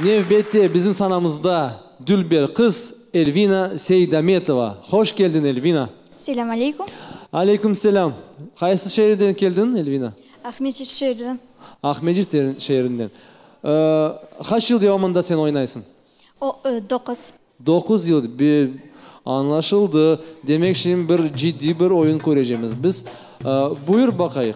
Nevbette bizim sanamızda dülber qız Elvina Seydametova. Hoş keldiñ, Elvina! Selâm aleyküm! Aleyküm selâm! Qaysı şeerden keldiñ, Elvina? Aqmescit şeerinden. Aqmescit şeerinden. Qaç yıl devamında sen oynaysıñ? O, doquz. Doquz yıl. Añlaşıldı. Demek, şimdi bir ciddiy bir oyun körecemiz biz. Buyur, baqayıq.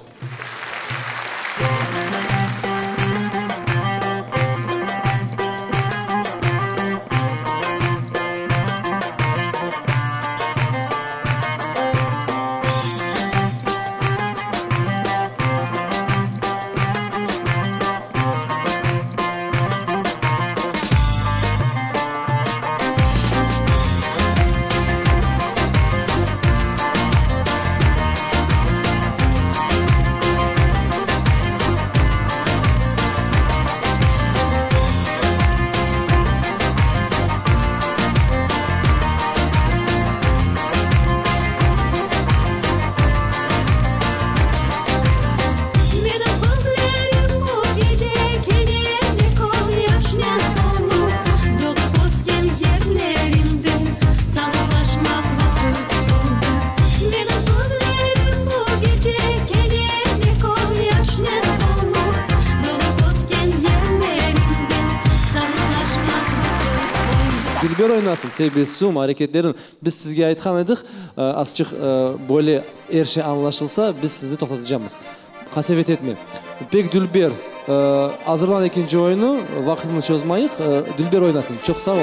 Menim közlerim bu gece kene de közyaşnen tolu, Doğıp ösken yerlerimde sağlıqlaşmaq vaqıt oldı. Menim közlerim bu gece kene de közyaşnen tolu, Doğıp ösken yerlerimde sağlıqlaşmaq vaqıt oldı. Dülber oynasıñ, tebessüm, areketleriñ. Biz sizge aytqan edik, azçıq böyle er şey añlaşılsa, biz sizni toqtatacaqmız. Qasevet etme. Pek dülber. Azırlan ekinci oyunı, vaqıtnı çozmayıq. Dülber oynasın. Çoq sağ ol.